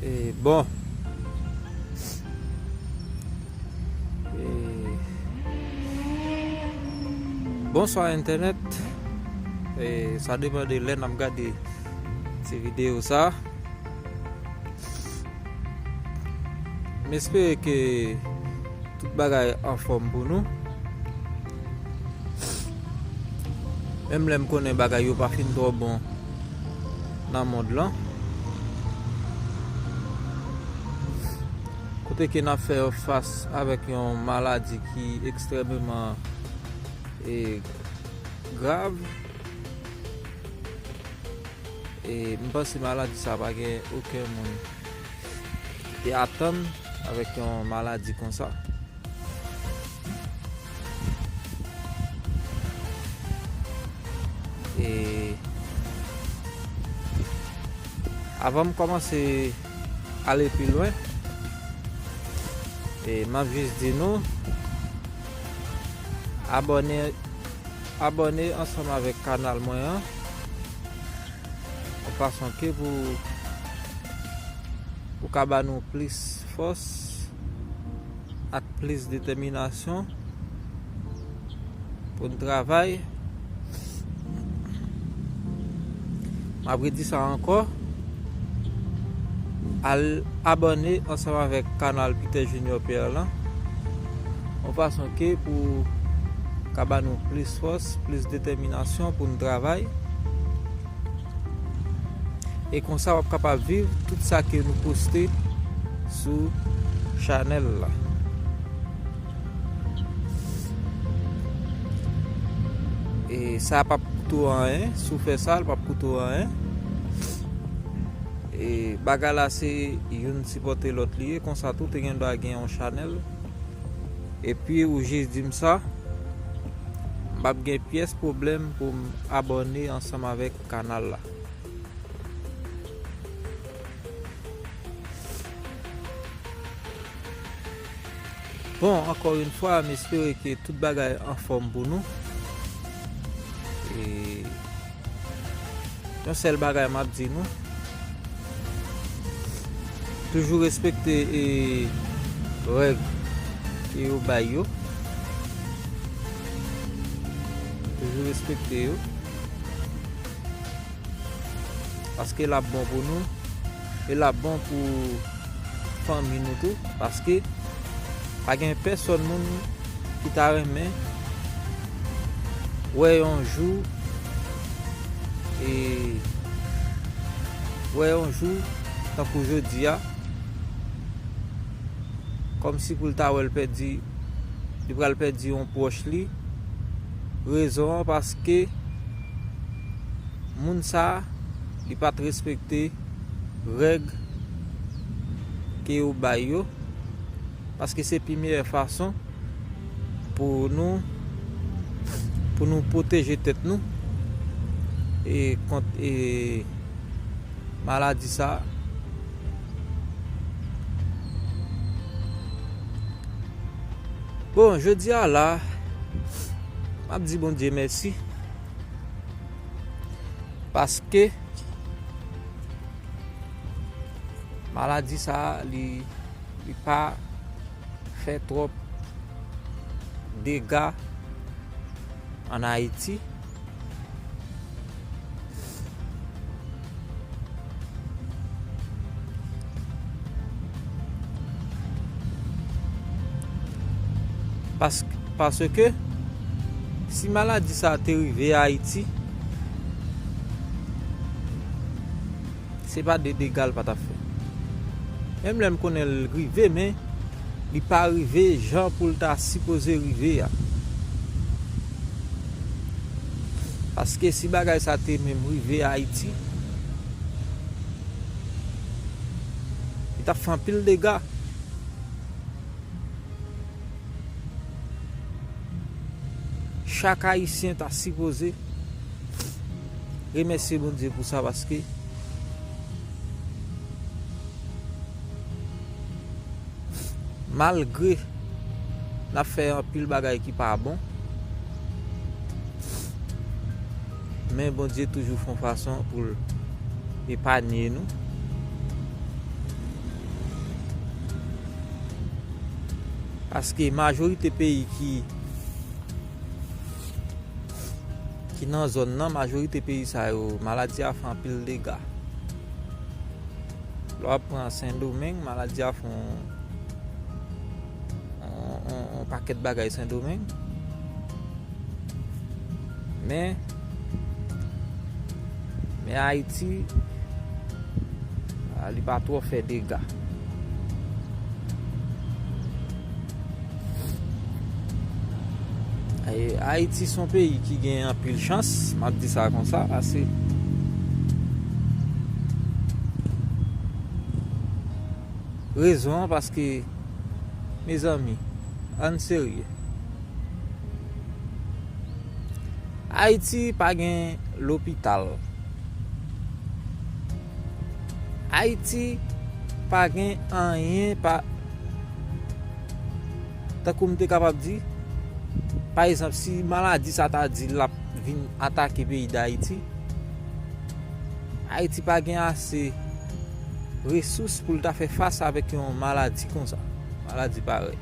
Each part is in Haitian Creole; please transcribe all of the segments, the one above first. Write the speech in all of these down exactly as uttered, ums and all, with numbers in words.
E, bon. E, bonswa entènèt. E, sa depann de lè n ap gade ti videyo sa. M espere ke tout bagay anfòm pou nou. Menm lè m konnen bagay yo pa fin twò bon nan mond lan. Kote ke n ap fè fas avèk yon maladi ki ekstrèmeman, e, grav. E m panse maladi sa pa gen okenn moun ki te atann avèk yon maladi konsa. E avan m kòmanse ale pi lwen, e m ap jis di nou, abòne, abòne ansanm avèk kanal mwen an, yon fason ke pou, pou ka ba nou plis fòs ak plis detèminasyon pou n travay. M ap redi sa ankò. Al abòne ansanm avèk kanal Peter Junior Pierre lan, yon fason ke pou ka ba nou plis fòs, plis detèminasyon pou n travay. E konsa w ap kapab viv tout sa ke nou poste sou chanèl la. E sa p ap koute w anyen, si w fè sa, l p ap koute w anyen. E bagay la se youn sipòte lòt li ye, konsa tou te gen dwa gen yon chanèl. Epi ou jis di m sa, m p ap gen pyès pwoblèm pou m abòne ansanm avèk kanal la. Bon, ankò yon fwa, m espere ke tout bagay anfòm pou nou. E yon sèl bagay m ap di nou, toujou respekte, e, règ ke yo bay yo. Toujou respekte yo. Paske l ap bon pou nou, e l ap bon pou fanmi nou tou, paske pa gen pèsòn moun ki ta renmen wè yon jou, e wè yon jou tankou jodi a, kòmsi pou l ta wè l pèdi, li pral pèdi yon pwòch li. Rezon an paske moun sa a, li pa t respekte règ ke yo bay yo, paske se pi meyè fason pou nou, pou nou pwoteje tèt nou e kont, e maladi sa. Bon, jodi a la, m ap di Bondye mèsi, paske maladi sa, li, li pa fè twòp dega ann Ayiti. Pas-, paske si maladi sa te rive Ayiti, se pa de dega l pa t ap fè. Menm lè m konnen l rive, men li pa rive jan pou l ta sipoze rive a. Paske si bagay sa te menm rive Ayiti, li t ap fè anpil dega. Chak Ayisyen ta sipoze remèsye Bondye pou sa, paske malgre n ap fè anpil bagay ki pa bon, men Bondye toujou fè yon fason pou l epanye nou. Paske majorite peyi ki, ki nan zòn nan, majorite peyi sa yo, maladi a fè anpil dega. Lè w ap pran Sendomeng, maladi a fè yon, yon, yon, yon pakèt bagay Sendomeng. Men, men Ayiti, a, li pa twò fè dega. E, Ayiti se yon peyi ki gen anpil chans, m ap di sa konsa, paske rezon an, paske, mezanmi, ann serye. Ayiti pa gen lopital. Ayiti pa gen anyen, pa, tankou m te kapab di, pa egzanp, si maladi sa ta di l ap vin atake peyi Dayiti, Ayiti pa gen ase resous pou l ta fè fas avèk yon maladi konsa. Maladi parèy.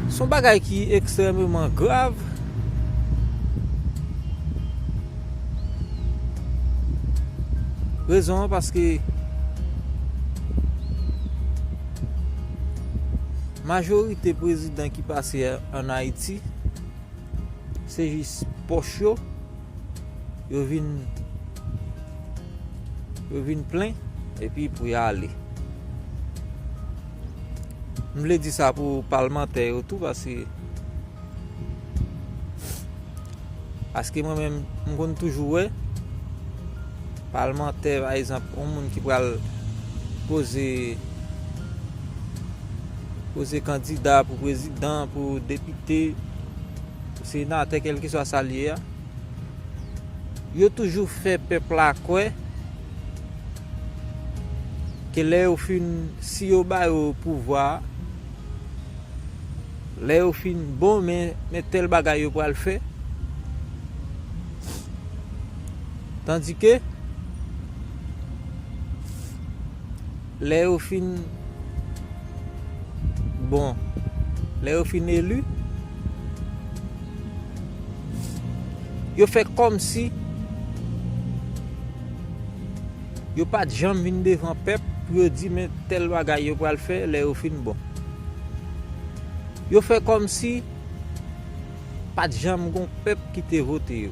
Se yon bagay ki ekstrèmeman grav. Rezon an, paske majorite prezidan ki pase ann Ayiti, se jis pòch yo, yo vin, yo vin plen, epi pou y ale. M vle di sa pou palmantè yo tou, paske, paske mwen menm, m konn toujou wè palmantè, pa egzanp, yon moun ki pral poze, poze kandida pou prezidan, pou depite, pou senatè, kèlkeswa sa l ye a, yo toujou fè pèp la kwè ke lè yo fin, si yo ba yo pouvwa a, lè yo fin, bon, men, men tèl bagay yo pral fè. Tandike, lè yo fin, bon, lè yo fin eli, yo fè kòmsi yo pa t janm vin devan pèp pou yo di men tèl bagay yo pral fè lè yo fin bon. Yo fè kòmsi pa t janm gon pèp ki te vote yo.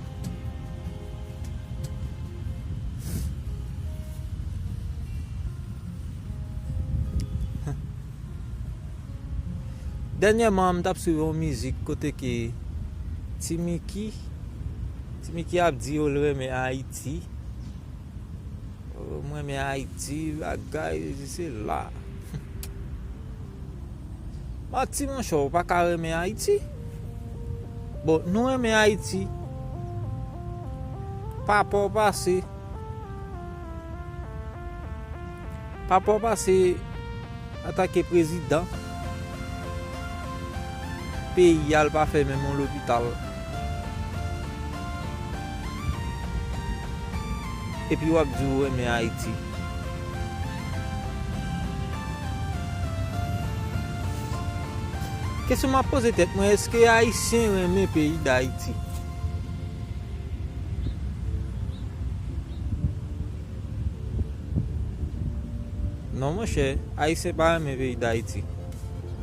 Dènyèman, m t ap swiv yon mizik kote ke Ti Micky, Ti Micky ap di yo l renmen Ayiti. Oh, m renmen Ayiti, bagay, sesi sela. Manti, monchè, ou pa ka renmen Ayiti. Bon, nou renmen Ayiti. Papa w pase. Papa w pase antanke prezidan. Peyi a, l pa fè menm yon lopital. Epi w ap di w renmen Ayiti. Kesyon m ap poze tèt mwen, èske Ayisyen renmen peyi Dayiti? Non, monchè, Ayisyen pa renmen peyi Dayiti.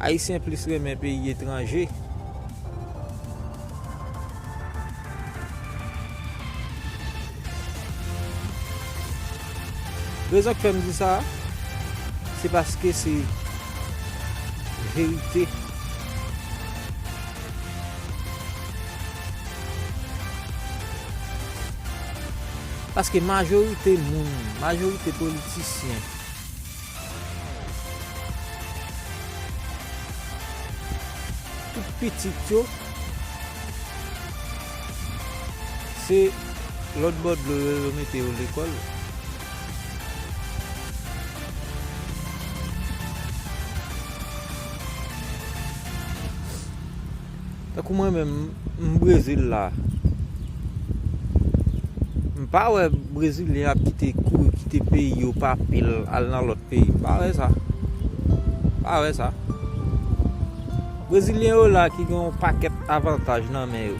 Ayisyen plis renmen peyi etranje. Rezon k fè m di sa, se paske se verite. Paske majorite moun, majorite politisyen, tout pitit yo, se lòt bò dlo yo, yo mete yo lekòl. Tankou mwen menm, m Brezil la. Pa wè Brezilyen ap kite, kouri kite peyi yo pa pil, al nan lòt peyi. Pa wè sa. Pa wè sa. Brezilyen yo la ki gen yon pakèt avantaj nan men yo.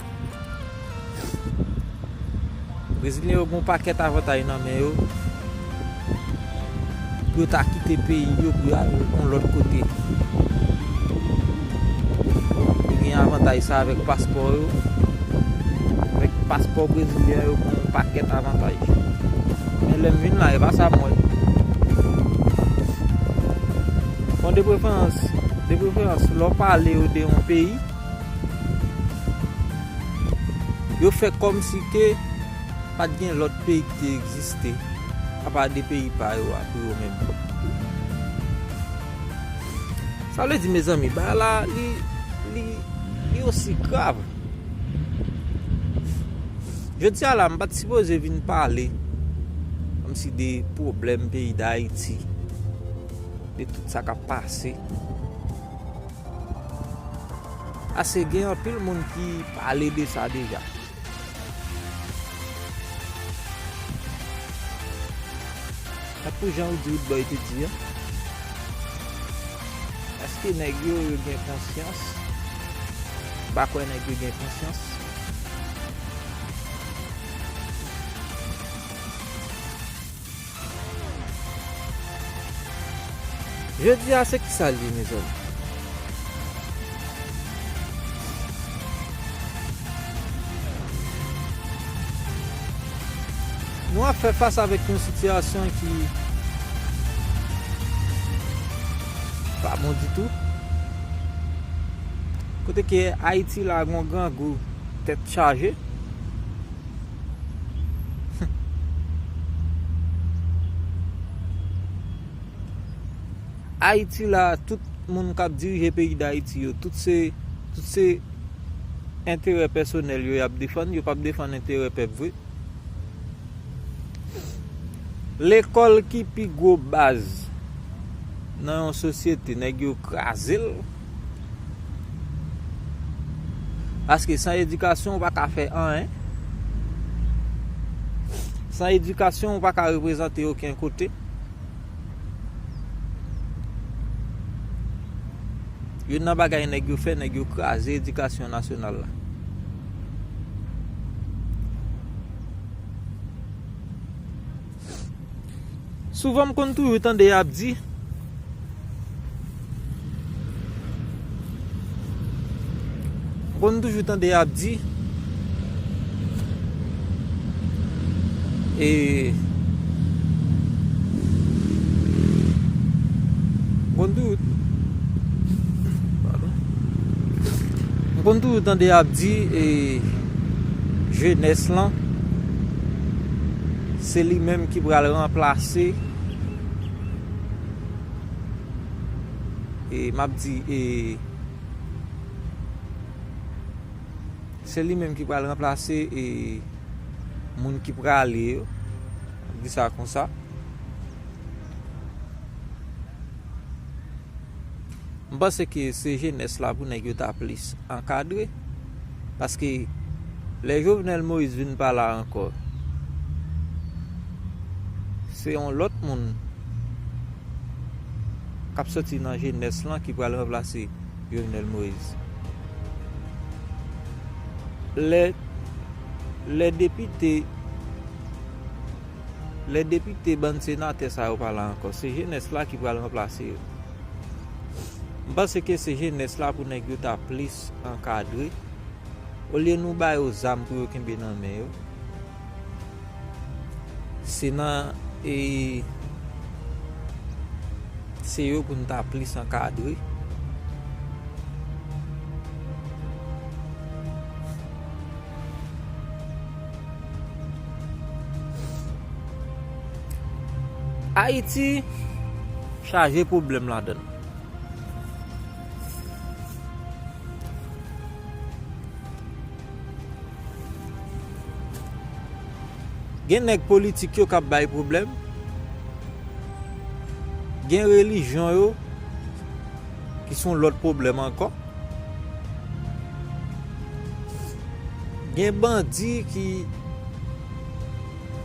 Brezilyen yo gen yon pakèt avantaj nan men yo. Pou yo ta kite peyi yo pou yo al yon lòt kote. Yo gen avantaj sa avèk paspò yo. Avèk paspò brezilyen yo gen yon pakèt avantaj. Men lè m vin la, e pa sa m wè. Bon, de preferans, de preferans, lè w pale yo de yon peyi, yo fè kòmsi ke pa t gen lòt peyi ki te egziste, apa de peyi pa yo a pou yo menm. Sa vle di, mezanmi, bagay la, li, li, li osi grav. Jodi a la, m pa t sipoze vin pale kòmsi de pwoblèm peyi Dayiti, de tout sa k ap pase. Paske gen anpil moun ki pale de sa deja. Tankou jan Roodboy te di a, èske nèg yo, yo gen konsyans? M pa kwè nèg yo gen konsyans. Jodi a, se kisa l ye, mezanmi? Nou ap fè fas avèk yon sitiyasyon ki pa bon ditou. Kote ke Ayiti la gon grangou tèt chaje. Ayiti la, tout moun k ap dirije peyi Dayiti yo, tout se, tout se enterè pèsonèl yo y ap defann, yo p ap defann enterè pèp vre. Lekòl ki pi gwo baz nan yon sosyete, nèg yo kraze l. Paske san edikasyon, ou pa ka fè anyen. San edikasyon, ou pa ka reprezante okenn kote. Youn nan bagay nèg yo fè, nèg yo kraze edikasyon nasyonal la. Souvan m konn toujou tande y ap di, m konn toujou tande y ap di, e, m konn toujou, padon. M konn toujou tande y ap di, e, jenès lan, se li menm ki pral ranplase, e, m ap di, e, se li menm ki pral ranplase, e, moun ki prale yo. M ap di sa konsa. M panse ke se jenès la pou nèg yo ta plis ankadre. Paske lè Jovenel Moïse vin pa la ankò, se yon lòt moun k ap soti nan jenès lan ki pral ranplase Jovenel Moïse. Lè, lè depite, lè depite, bann senatè sa yo pa la ankò, se jenès la ki pral ranplase yo. M panse ke se jenès la pou nèg yo ta plis ankadre. Olye nou ba yo zam pou yo kenbe nan men yo, se nan, e, se yo pou n ta plis ankadre. Ayiti chaje pwoblèm ladan l. Gen nèg politik yo k ap bay pwoblèm. Gen relijyon yo ki se yon lòt pwoblèm ankò. Gen bandi ki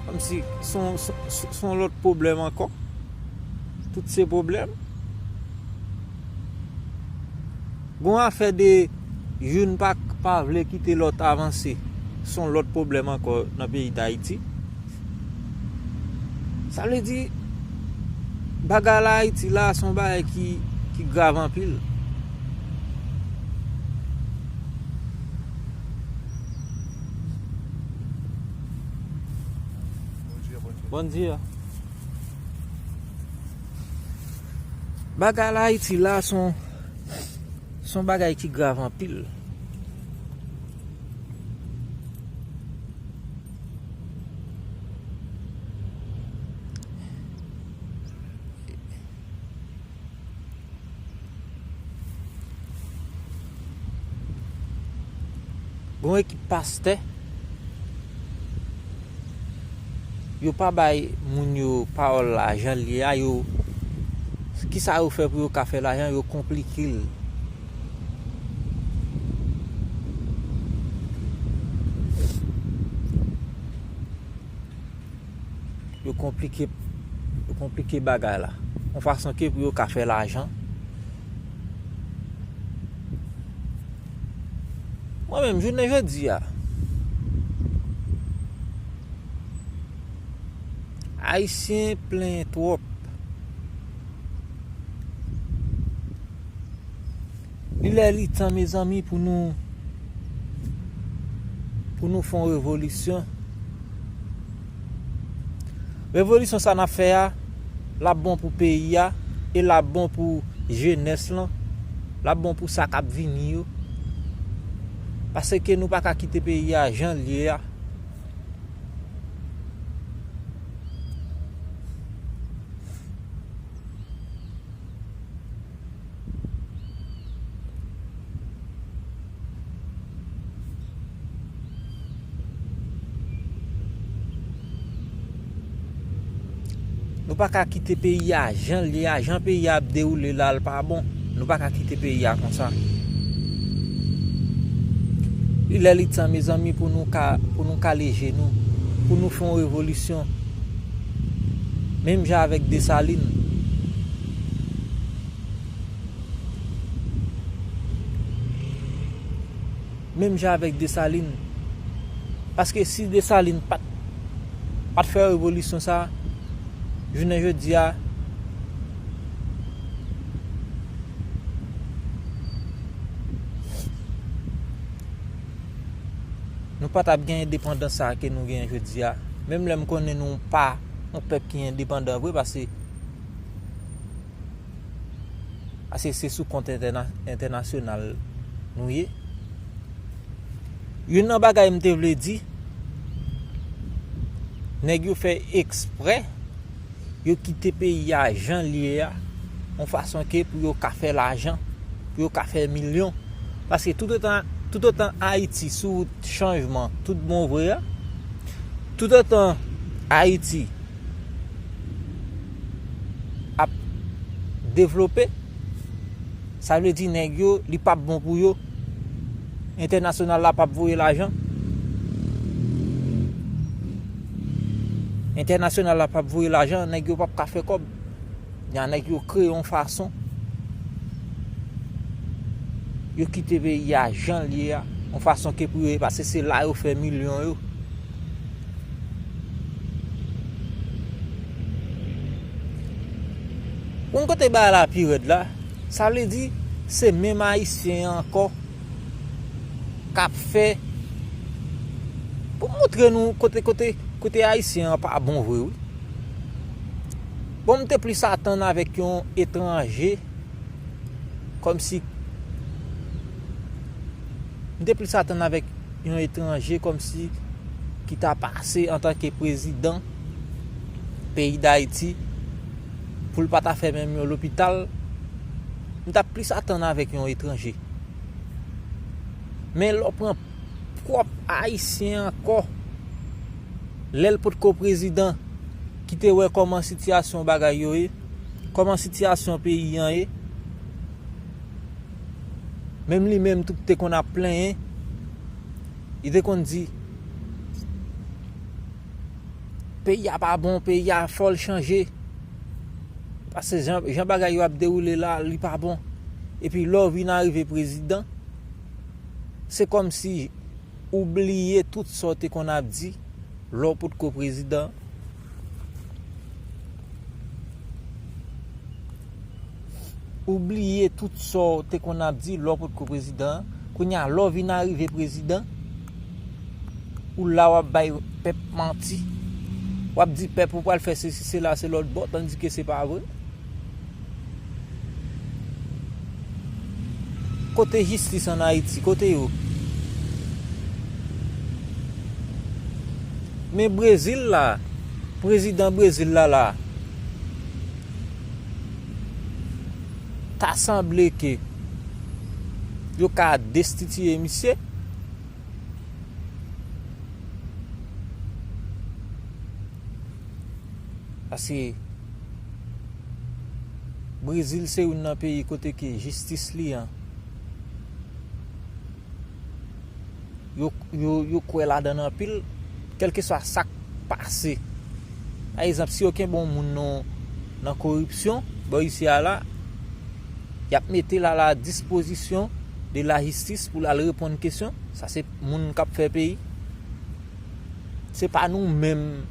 Kòmsi se yon, se, se, se yon lòt pwoblèm ankò. Tout se pwoblèm. Gon afè de youn pa, pa vle kite lòt avanse. Se yon lòt pwoblèm ankò nan peyi Dayiti. Sa vle di, bagay la Ayiti la, se yon bagay ki, ki grav anpil. Bom dia. Bagay la Ayiti la, se yon, se yon bagay ki grav anpil. Gon ekip pastè, yo pa bay moun yo pawòl la jan l ye a, yo, kisa yo fè pou yo ka fè lajan, yo konplike l. Yo konplike, yo konplike bagay la. Yon fason ke pou yo ka fè lajan. Mwen menm, jounen jodi a, Ayisyen plenyen twòp. Li lè li tan, mezanmi, pou nou, pou nou fè yon revolisyon. Revolisyon sa n ap fè a, l ap bon pou peyi a, e l ap bon pou jenès lan, l ap bon pou sa k ap vini yo. Paske nou pa ka kite peyi a jan l ye a. Nou pa ka kite peyi a jan l ye a, jan peyi a ap dewoule la, l pa bon. Nou pa ka kite peyi a konsa. Li lè li tan, mezanmi, pou nou ka, pou nou kale je nou, pou nou fè yon revolisyon. Menm jan avèk Desalin. Menm jan avèk Desalin. Paske si Desalin pa t, pa t fè revolisyon sa, jounen jodi a, nou pa t ap gen endepandans sa ke nou genyen jodi a. Menm lè m konnen nou pa yon pèp ki endepandan vre, paske Paske se sou kont entèna-, entènasyonal nou ye. Youn nan bagay m te vle di, nèg yo fè eksprè, yo kite peyi a jan l ye a, yon fason ke pou yo ka fè lajan, pou yo ka fè milyon. Paske toutotan, toutotan Ayiti sou wout chanjman, tout bon vre a, toutotan Ayiti ap devlope, sa vle di nèg yo, li p ap bon pou yo. Entènasyonal la p ap voye lajan. Entènasyonal la p ap voye lajan, nèg yo p ap ka fè kòb. Jan nèg yo kreye yon fason, yo kite peyi a jan l ye a, yon fason ke pou yo, paske se la yo fè milyon yo. Ou konn kote bagay la pi rèd la? Sa vle di, se menm Ayisyen an ankò k ap fè. Pou m montre nou kote, kote, kote Ayisyen an pa bon vre, wi. Bon, m te plis atann avèk yon etranje, kòmsi, m te plis atann avèk yon etranje, kòmsi, ki ta pase antanke prezidan peyi Dayiti, pou l pa ta fè menm yon lopital, m t ap plis atann avèk yon etranje. Men lè w pran pwòp Ayisyen ankò, lè l potko prezidan, ki te wè kòman sitiyasyon bagay yo ye, kòman sitiyasyon peyi an ye, menm li menm tou ki te konn ap plenyen, li te konn di, Peyi a pa bon, peyi a fò l chanje. Paske jan, jan bagay yo ap dewoule la, li pa bon. Epi lè w vin arive prezidan, se kòmsi ou bliye tout sa w te konn ap di lè w potko prezidan. Ou bliye tout sa w te konn ap di lè w potko prezidan an. Kounye a, lè w vin arive prezidan, ou la w ap bay pèp manti. W ap di pèp ou pral fè sesi, sela, se lòt bò, tandike se pa vre. Kote jistis ann Ayiti? Kote yo? Men Brezil la, prezidan Brezil la la, ta sanble ke yo ka destitiye misye. Paske Brezil se youn nan peyi kote ke jistis li an, yo, yo, yo kwè ladan l anpil, kèlkeswa sa k pase. Pa egzanp, si yo kenbe yon moun nan, nan koripsyon, bò isi a la, y ap mete l a la dispozisyon de la jistis pou l al reponn kesyon. Sa se moun k ap fè peyi. Se pa nou menm.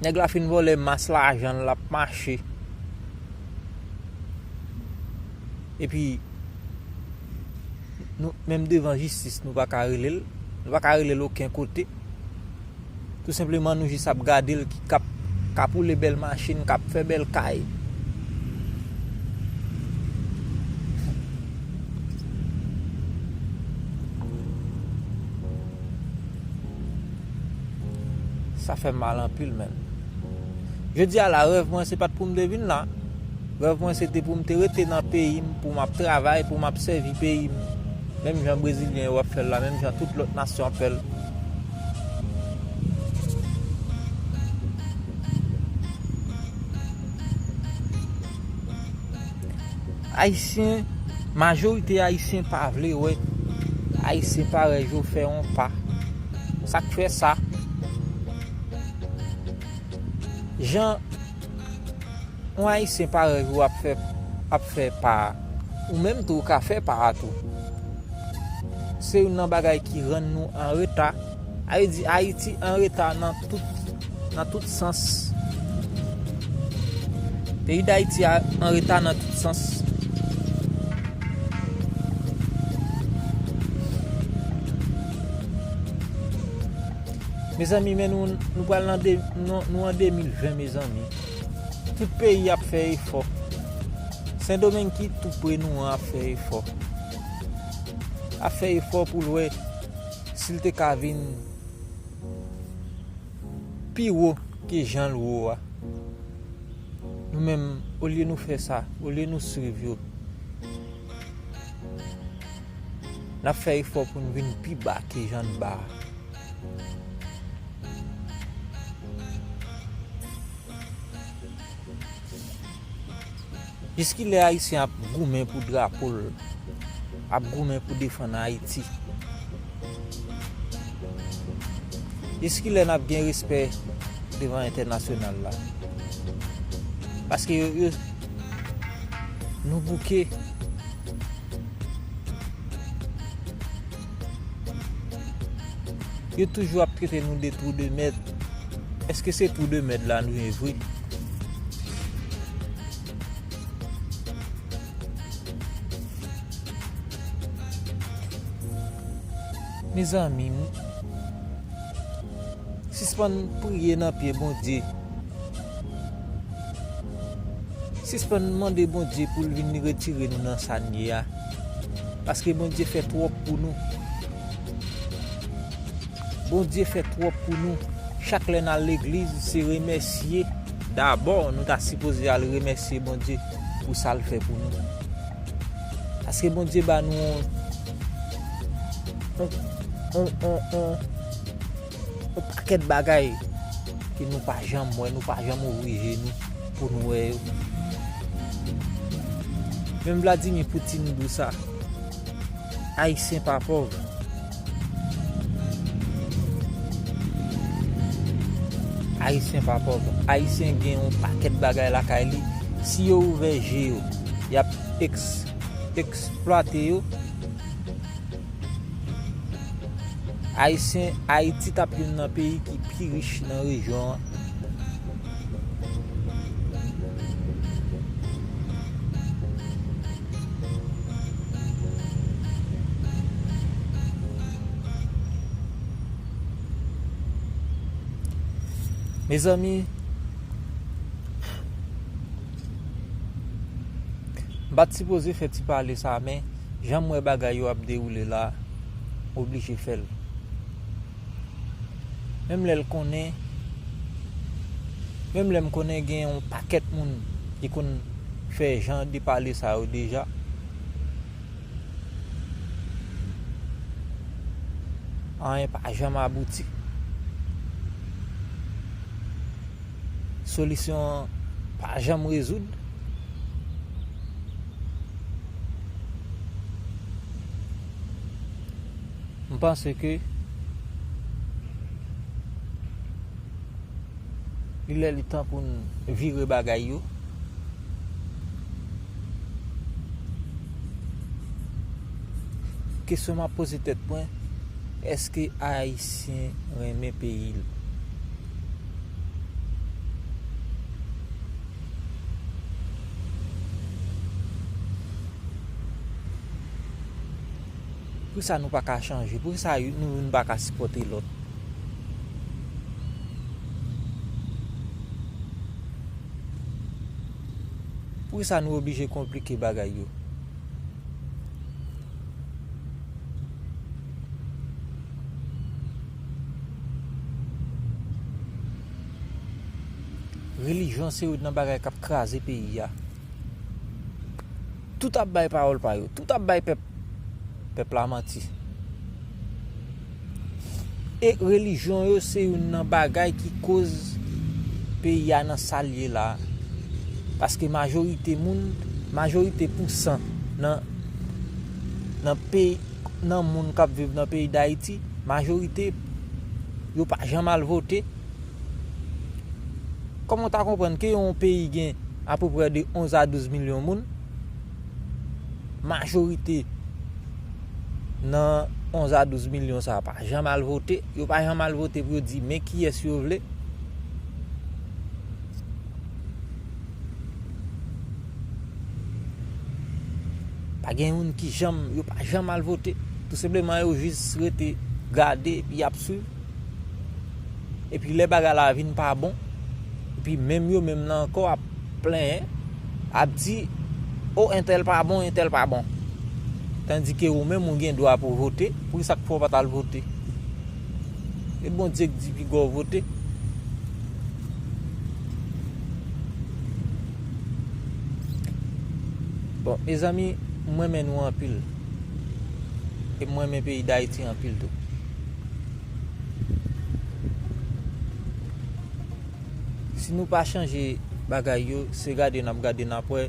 Nèg la fin vòlè mas lajan l, l ap mache. Epi, nou, menm devan jistis, nou pa ka rele l. Nou pa ka rele l okenn kote. Tou senpleman, nou jis ap gade l ki k ap, k ap woule bèl machin, k ap fè bèl kay. Sa fè m mal anpil, menn. Jodi a la, rèv mwen se pa t pou m te vin la. Rèv mwen se te pou m te rete nan peyi m, pou m ap travay, pou m ap sèvi peyi m. Menm jan brezilyen yo ap fè l la, menm jan tout lòt nasyon ap fè l. Ayisyen, majorite Ayisyen pa vle wè Ayisyen parèy yo fè yon pa. Sa k fè sa? Jan yon Ayisyen parèy ou ap fè, ap fè pa a, ou menm tou ou ka fè pa a tou. Se youn nan bagay ki rann nou an reta. Sa vle di Ayiti an reta nan tout, nan tout sans. Peyi Dayiti a an reta nan tout sans. Mezanmi, men nou, nou pral nan de, nou, nou an de mil ven, mezanmi. Tout peyi ap fè efò. Sendomeng ki tou pre nou an ap fè efò. Ap fè efò pou l wè si l te ka vin pi wo ke jan l wo a. Nou menm, olye nou fè sa, olye nou swiv yo, n ap fè efò pou n vin pi ba ke jan n ba a. Jiskilè Ayisyen ap goumen pou drapo l, ap goumen pou defann Ayiti? Jiskilè n ap gen respè devan entènasyonal la? Paske yo, yo, nou bouke. Yo toujou ap trete nou de trou de mèd. Èske se trou de mèd la nou ye vre? Mezanmi, sispann priye nan pye Bondye. Sispann mande Bondye pou l vin retire nou nan sa n ye a. Paske Bondye fè twòp pou nou. Bondye fè twòp pou nou. Chak lè n al legliz, se remèsye. Dabò, nou ta sipoze al remèsye Bondye pou sa l fè pou nou. Paske Bondye ba nou yon, yon, yon, yon, yon, yon pakèt bagay ke nou pa janm wè, nou pa janm ouvri je nou pou nou wè yo. Menm Vladimir Putin di w sa, Ayisyen pa pòv. Ayisyen pa pòv. Ayisyen gen yon pakèt bagay lakay li. Si yo ouvè je yo, y ap eks-, eksplwate yo. Ayisyen, Ayiti t ap youn nan peyi ki pi rich nan rejyon an. Mezanmi, m pa t sipoze fè ti pale sa, men jan m wè bagay yo ap dewoule la, m oblije fè l. Menm lè l konnen, menm lè m konnen gen yon pakèt moun ki konn fè jan de pale sa yo deja, anyen pa janm abouti. Solisyon an pa janm rezoud. M panse ke li lè li tan pou n vire bagay yo. Kesyon m ap poze tèt mwen, èske Ayisyen renmen peyi l? Poukisa nou pa ka chanje? Poukisa nou youn pa ka sipòte lòt? Poukisa nou oblije konplike bagay yo? Relijyon se youn nan bagay k ap kraze peyi a. Tout ap bay pawòl pa yo. Tout ap bay pèp, pèp la manti. E relijyon yo se youn nan bagay ki koz peyi a nan sa l ye la. Paske majorite moun, majorite pousan nan, nan peyi, nan moun k ap viv nan peyi Dayiti, majorite yo pa janm al vote. Kòman w ta konprann ke yon peyi gen apeprè de onz a douz milyon moun, majorite nan onz a douz milyon sa a pa janm al vote, yo pa janm al vote pou yo di men kiyès yo vle? Pa gen youn ki janm, yo pa janm al vote. Tou senpleman, yo jis rete gade epi y ap swiv. Epi lè bagay la vin pa bon, epi menm yo menm nan ankò ap plenyen, ap di, "O, entèl pa bon, entèl pa bon." Tandike ou menm ou gen dwa pou vote, poukisa k fè w pa t al vote? E Bondye k di piga w vote? Bon, mezanmi, m renmen nou anpil. E m renmen peyi Dayiti anpil tou. Si nou pa chanje bagay yo, se gade n ap gade n ap wè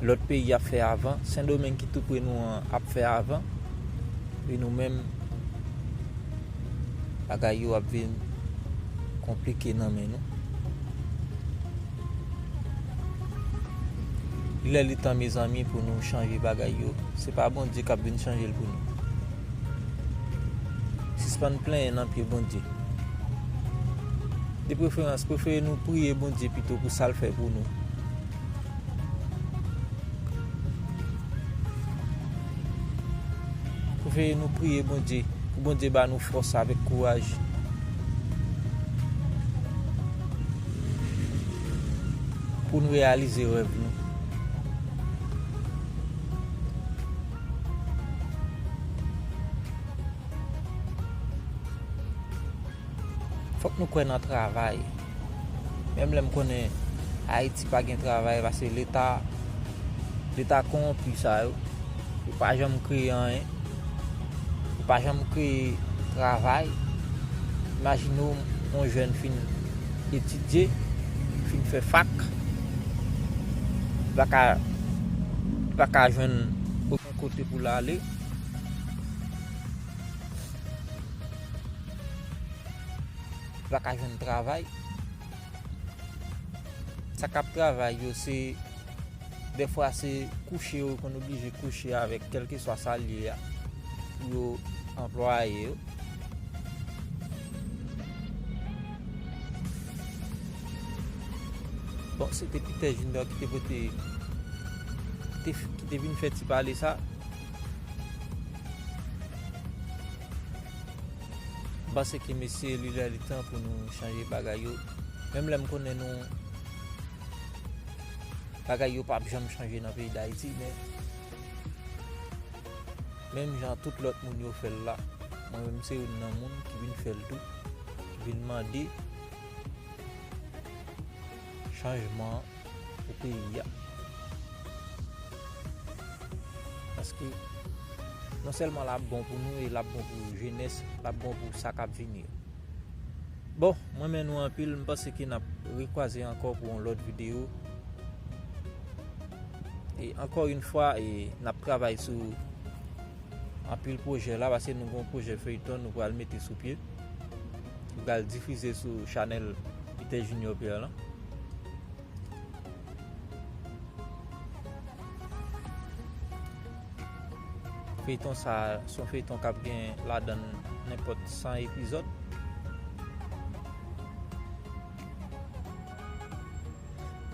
lòt peyi ap fè avan. Sendomeng ki tou pre nou an ap fè avan. E nou menm, bagay yo ap vin konplike nan men nou. Li lè li tan, mezanmi, pou nou chanje bagay yo. Se pa Bondye k ap vin chanje l pou nou. Sispann plenyen nan pye Bondye. De preferans, prefere nou priye Bondye pito pou sa l fè pou nou. Prefere nou priye Bondye, pou Bondye ba nou fòs avèk kouraj pou n reyalize rèv nou. Fòk nou kwè nan travay. Menm lè m konnen Ayiti pa gen travay, paske Leta, Leta kowonpi sa yo, yo pa janm kreye anyen, yo pa janm kreye travay. Imajine w, yon jèn fin etidye, fin fè fak, li pa ka, li pa ka jwenn okenn kote pou l ale. pa ka jwenn travay. Sa k ap travay yo, se dèfwa se kouche yo konn oblije kouche avèk kèlkeswa sa l ye a pou yo anplwaye yo. Bon, se te Peter Junior ki te pote, ki te, ki te vin fè ti pale sa. M panse ke mesye, li lè li tan pou nou chanje bagay yo. Menm lè m konnen nou, bagay yo p ap janm chanje nan peyi Dayiti, men menm jan tout lòt moun yo fè l la, mwen menm se youn nan moun ki vin fè l tou, ki vin mande chanjman pou peyi a. Paske non sèlman l ap bon pou nou, e l ap bon pou jenès, l ap bon pou sa k ap vini yo. Bon, m renmen nou anpil, m panse ke n ap rekwaze ankò pou yon lòt videyo. E ankò yon fwa, e n ap travay sou anpil pwojè la, paske nou gen yon pwojè feyton nou pral mete sou pye. Nou pral difize sou chanèl Peter Junior Pierre lan. Feyton sa, se yon feyton k ap gen ladan l nenpòt san epizòd.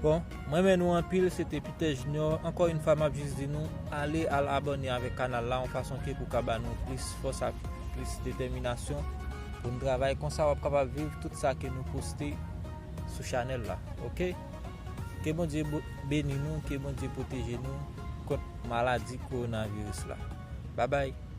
Bon, mwen renmen nou anpil, se te Peter Junior. Ankò yon fwa, m ap jis di nou, ale al abòne avèk kanal la, yon fason ke pou ka ba nou plis fòs ak plis detèminasyon pou n travay. Konsa, w ap kapab viv tout sa ke nou poste sou chanèl la, oke? Ke Bondye bo-, beni nou, ke Bondye pwoteje nou kont maladi kowonaviris la. Babay!